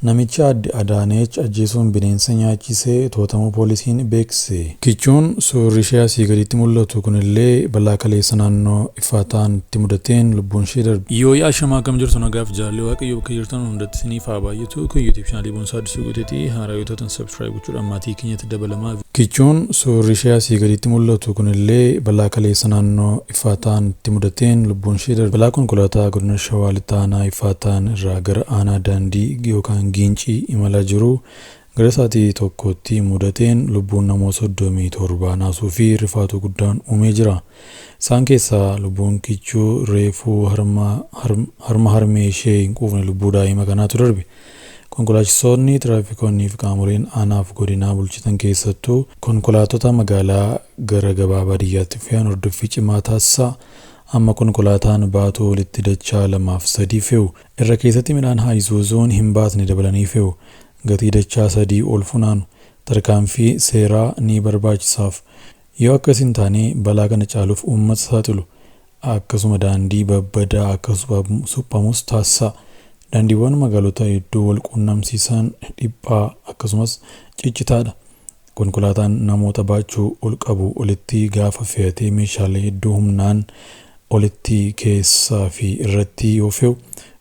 Namicha Aadde Adaanech ajjeesuun bineensa nyaachisee to'atamuu poolisiin beeksise. Kichuun suurri ishee asii gaditti mul'atu kunillee balaa kaleessa naannoo Ifaataan itti mudateen lubbuun ishee darbe. Yoo yaashamaa akkam jirtu nagaaf jaalalli Waaqayyoo bakka jirtan hundatti isiniif haa baay'atu. Kun YouTube chaanalii Boonsaa Addisuu Guuteeti. Haaraa yoo taatan subscribe gochuudhaan maatii keenyatti dabalamaa. Kichuun suurri ishee asii gaditti mul'atu kunillee balaa kaleessa naannoo Ifaataan itti mudateen lubbuun ishee darbe. Balaa konkolaataa godina Shawaa Lixaa aanaa Ifaataan irraa gara aanaa daandii yookaan Giincii imalaa jiru gara sa'aatii 1tti mudateen lubbuun namoota 37 naasuu fi rifaatuu guddaan uumee jira. Isaan keessaa lubbuun Kichuu reefuu harma harmee ishee hin quufne lubbuu daa'ima kanaatu darbe. Konkolaachistoonni, tiraafikoonnii fi qaamoleen aanaaf godinaa bulchitan keessattuu konkolaattota magaalaa gara gabaa baadiyyaatti fe'an hordoffii cimaa taasisaa. Amma konkolaataan baatuu olitti dachaa 2f 3 fe'u. Irra keessatti midhaan Haayisuuzuun hin baatne dabalanii fe'u. Gatii dachaa 3 ol funaanu. Tarkaanfii seeraa ni barbaachisaaf. Yoo akkas hin taane balaa kana caaluuf uummata saaxilu. Akkasuma daandii babbadaa akka suphamus taasisaa. Daandiiwwan magaalota hedduu wal quunnamsiisan dhiphaa akkasumas ciccitaadha. Konkolaataan namoota baachuu ol qabu olitti gaafa fe'atee meeshaalee hedduu humnaan olitti keessaa fi irratti yoo fe'u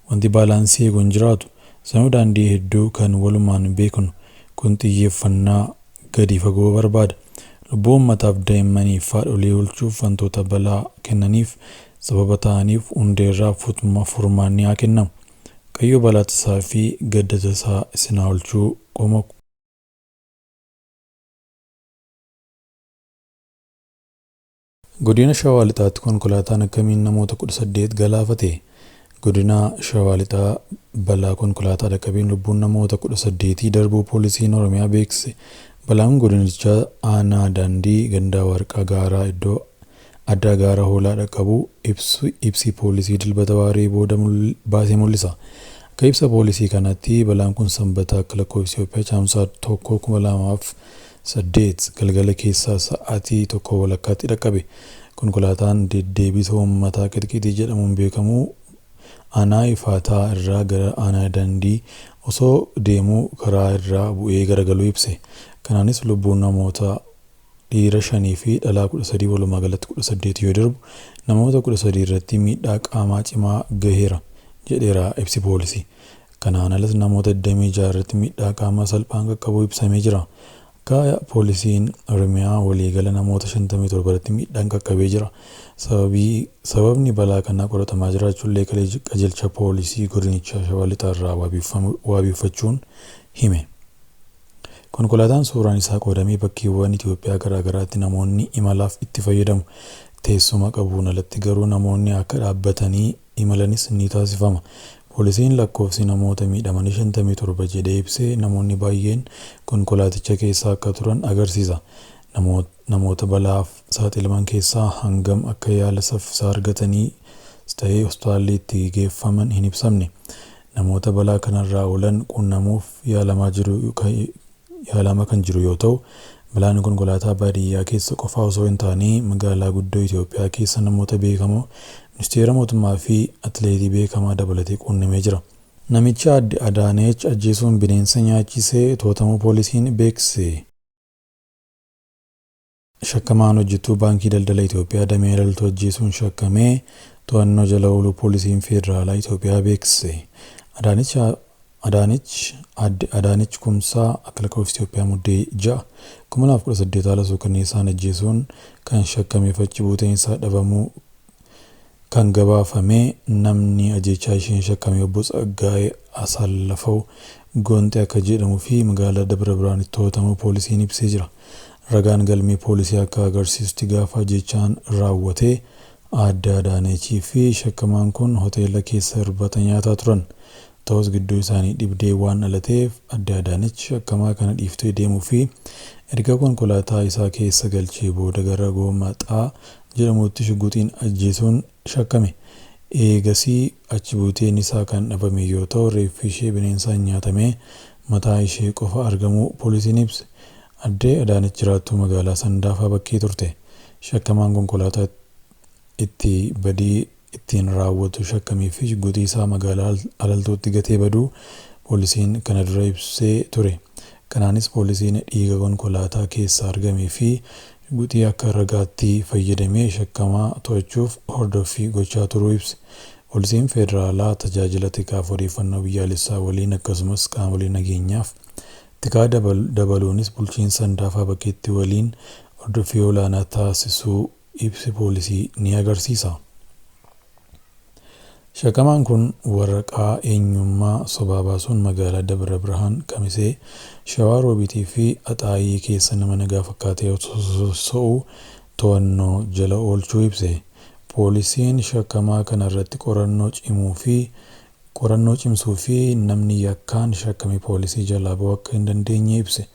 wanti baalaansii eegu hin jiraatu. Sanuu daandii hedduu kan walumaan beeknu kun xiyyeeffannaa gadi fagoo barbaada. Lubbuu uummataaf daa'immaniif haadholii oolchuuf wantoota balaa kennaniif sababa ta'aniif hundeerraa furmaanni haa kennamu. Waaqayyo balaa tasaa fi gadda tasaa isin haa oolchuu qomo. Godina Shawaa Lixaatti konkolaataan akkamiin namoota 18 galaafate? Godina Shawaa Lixaa balaa konkolaataa dhaqqabeen lubbuun namoota 18 darbuu poolisiin Oromiyaa beeksise. Balaan godinichaa aanaa daandii gandaa Warqaa Gaaraa iddoo addaa Gaara Hoolaa dhaqqabuu ibsi poolisii Dilbata waaree booda baase mul'isa. Akka ibsa poolisii kanaatti balaan kun Sanbata akka lakkoofsa Itoophiyaa Caamsaa 1, 2008 galgala keessaa sa'aatii 1:30tti dhaqqabe. Konkolaataan deddeebisa uummataa Qixqixii jedhamuun beekamu aanaa Ifaataa irraa gara aanaa Dandii osoo deemuu karaa irraa bu'ee garagaluu ibse. Kanaanis lubbuun namoota dhiira 5 fi dhalaa 13 walumaa galatti 18 yoo darbu, namoota 13 irratti miidhaa qaamaa cimaa gaheera jedheera ibsi poolisii. Kanaan alas namoota 26 irratti miidhaa qaamaa salphaan qaqqabuu ibsamee jira. Akka poolisiin Oromiyaa waliigala namoota 57 irratti miidhaan qaqqabee jira. Sababni balaa kanaa qoratamaa jiraachuullee qajeelcha poolisii godinichaa Shawaa Lixaa irraa wabeeffachuun hime. Konkolaataan suuraan isaa qoodamee bakkeewwan Itoophiyaa garaa garaatti namoonni imalaaf itti fayyadamu. Teessuma qabuun alatti garuu namoonni akka dhaabbatanii imalanis ni taasifama. Poolisiin lakkoofsi namoota miidhamanii 57 jedhee ibsee namoonni baay'een konkolaaticha keessa akka turan agarsiisa. Namoota balaaf saaxilaman keessaa hangam akka yaala saffisaa argataniis ta'ee hospitaalli itti geeffaman hin ibsamne. Namoota balaa kanarraa oolan quunnamuuf yaalamaa kan jiru yoo ta'u, balaan konkolaataa baadiyyaa keessa qofaa osoo hin taane magaalaa guddoo Itoophiyaa keessa namoota beekamoo, ministeera mootummaa fi atileetii beekamaa dabalatee quunnamee jira. Namicha Aadde Adaanech ajjeesuun bineensa nyaachisee to'atamuu poolisiin beeksise. Shakkamaan hojjettuu Baankii Daldala Itoophiyaa damee Alaltuu ajjeesuun shakkamee to'annoo jala ooluu poolisiin Federaalaa Itoophiyaa beeksise. Adaanech Aadde Adaanech Kumsaa akka lakkoofsa Itoophiyaa Muddee 6, 2018 haala suukanneessaan ajjeesuun kan shakkameef achi buuteen isaa dhabamuu kan gabaafame namni ajjeechaa isheen shakkame obbo Tsaggaayee Asaallafaw Gonxee akka jedhamuu fi magaalaa Dabra Birhaanitti to'atamuu poolisiin ibsee jira. Ragaan galmee poolisii akka agarsiisutti gaafa ajjeechaan raawwate Aadde Adaanechii fi shakkamaan kun hoteela keessa irbata nyaataa turan. Ta'us gidduu isaanii dhibdee waan dhalateef Adde Adaanech shakkamaa kana dhiiftee deemuu fi erga konkolaataa isaa keessa galchee booda gara Goomaxaa jedhamutti shugguxiin ajjeesuun shakkame. Eegasii achi buuteen isaa kan dhabame yoo ta'u reeffi ishee bineensaan nyaatamee mataa ishee qofa argamuu poolisiin ibse. Addee Adaanech jiraattuu magaalaa Sandaafaa Bakkee turte. Shakkamaan konkolaataa itti badii ittiin raawwatu shakkamee fi shugguxii isaa magaalaa Alaltuutti gatee baduu poolisiin kana dura ibsee ture. Kanaanis poolisiin dhiiga konkolaataa keessaa argamee fi shugguxii akka ragaatti fayyadamee shakkamaa to'achuuf hordoffii gochaa turuu ibse. Poolisiin Federaalaa tajaajila tikaaf odeeffannoo biyyaalessaa waliin akkasumas qaamolee nageenyaaf tikaa dabaluunis bulchiinsa Sandaafaa Bakkeetti waliin hordoffii olaanaa taasisuu ibsi poolisii ni agarsiisa. Shakkamaan kun waraqaa eenyummaa sobaa baasuun magaalaa Dabra Birhaan, Kamisee, Shawaa Roobiitii fi Axaayii keessa nama nagaa fakkaatee socho'u to'annoo jala oolchuu ibse. Poolisiin shakkamaa kana irratti qorannoo cimsuu fi namni yakkaan shakkame poolisii jalaa ba'uu akka hin dandeenye ibse.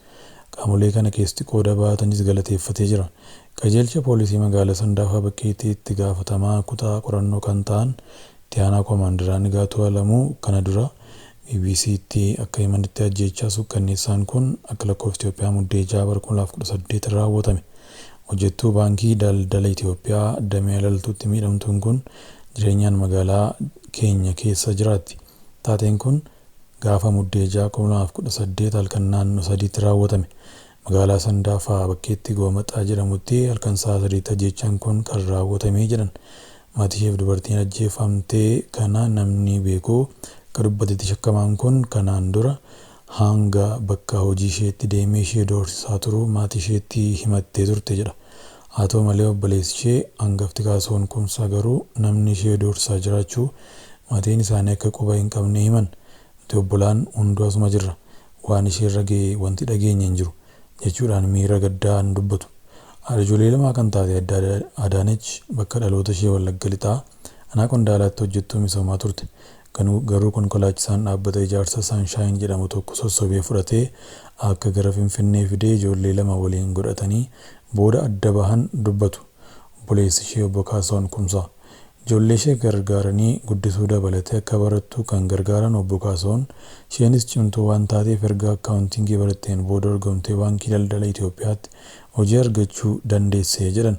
Qaamolee kana keessatti qooda baatanis galateeffatee jira. Qajeelcha poolisii magaalaa Sandaafaa Bakkeetti itti gaafatamaa kutaa qorannoo kan ta'an itti aanaa koomaandaraa Nigaatuu Alamuu kana dura BBC'tti akka himanitti ajjeechaa suukkanneessaan kun akka lakkoofsa Itoophiyaa Muddee 6 bara 2018 raawwatame. Hojjettuu baankii daldala Itoophiyaa damee alaltuutti miidhamtuun kun jireenyaan magaalaa keenya keessa jiraatti. Taateen kun gaafa Muddee 6 2018 halkan naannoo sadiitti raawwatame. Magaalaa Sandaafaa Bakkeetti Goomaxaa jedhamutti halkan sa'a sadiitti ajjeechaan kun kan raawwatame jedhan. Maatii isheef dubartiin ajjeefamtee kana namni beeku akka dubbatetti shakkamaan kun kanaan dura hanga bakka hojii isheetti deemee ishee doorsisaa turuu maatii isheetti himattee turte jedha. Haa ta'u malee obboleessi ishee hangafti Kaasuun Kumsaa garuu namni ishee doorsisaa jiraachuu maatiin isaanii akka quba hin qabne himan. Nuti obbolaan hunduu asuma jirra. Waan isheerra ga'e wanti dhageenye hin jiru jechuudhaan miira gaddaan dubbatu. Haadha ijoollee lamaa kan taate Adde Adaanech bakka dhaloota ishee Wallagga Lixaa aanaa Qondaalaatti hojjettuu misoomaa turte. Garuu konkolaachisaan dhaabbata ijaarsa Saanshaayin jedhamu tokko sossobee fudhatee akka gara Finfinnee fidee ijoollee lama waliin godhatanii booda adda bahan dubbatu. Obboleessi ishee obbo Kaasahuun Kumsaa. Ijoollee ishee gargaaranii guddisuu dabalatee akka barattu kan gargaaran obbo Kaasahuun isheenis cimtuu waan taateef erga akkaawuntiingii baratteen booda dorgomtee baankii daldala Itoophiyaatti hojii argachuu dandeesse jedhan.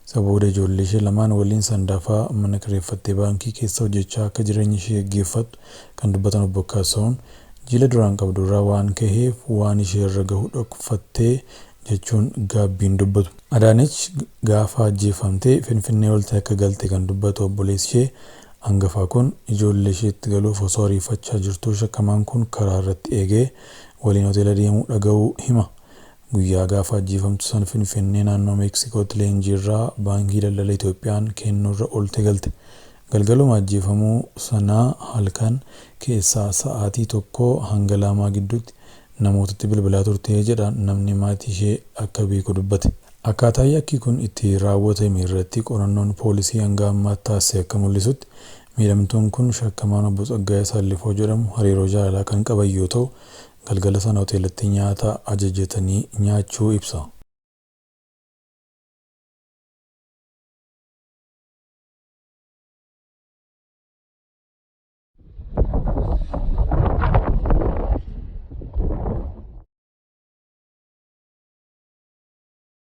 Isa booda ijoollee ishee lamaan waliin Sandaafaa mana kireeffattee baankii keessa hojjechaa akka jireenya ishee gaggeeffattu kan dubbatan obbo Kaasahuun jila duraan qabdurraa waan kaheef waan isheerra gahu dhokfattee jechuun gaabbiin dubbatu. Adaanech gaafa ajjeefamtee Finfinnee ooltee akka galte kan dubbatu obboleessi ishee hangafaa kun ijoollee isheetti galuuf osoo ariifachaa jirtuu shakkamaan kun karaa irratti eegee waliin hoteela deemuu dhaga'uu hima. Guyyaa gaafa ajjeefamtu san Finfinnee naannoo Meeksikootti leenjiirraa baankii daldala Itoophiyaan kennuurra oolte galte. Galgaluma ajjeefamuu sanaa halkan keessaa sa'aatii 1 hanga 2 gidduutti namootatti bilbilaa turte jedha namni maatii ishee akka beeku dubbate. Akkaataa yakki kun itti raawwatame irratti qorannoon poolisii hanga ammaatti taasise akka mul'isutti miidhamtuun kun shakkamaan obbo Tsaggaayee Sallifoo jedhamu hariiroo jaalalaa kan qaban yoo ta'u galgala sana hoteelatti nyaata ajajatanii nyaachuu ibsa.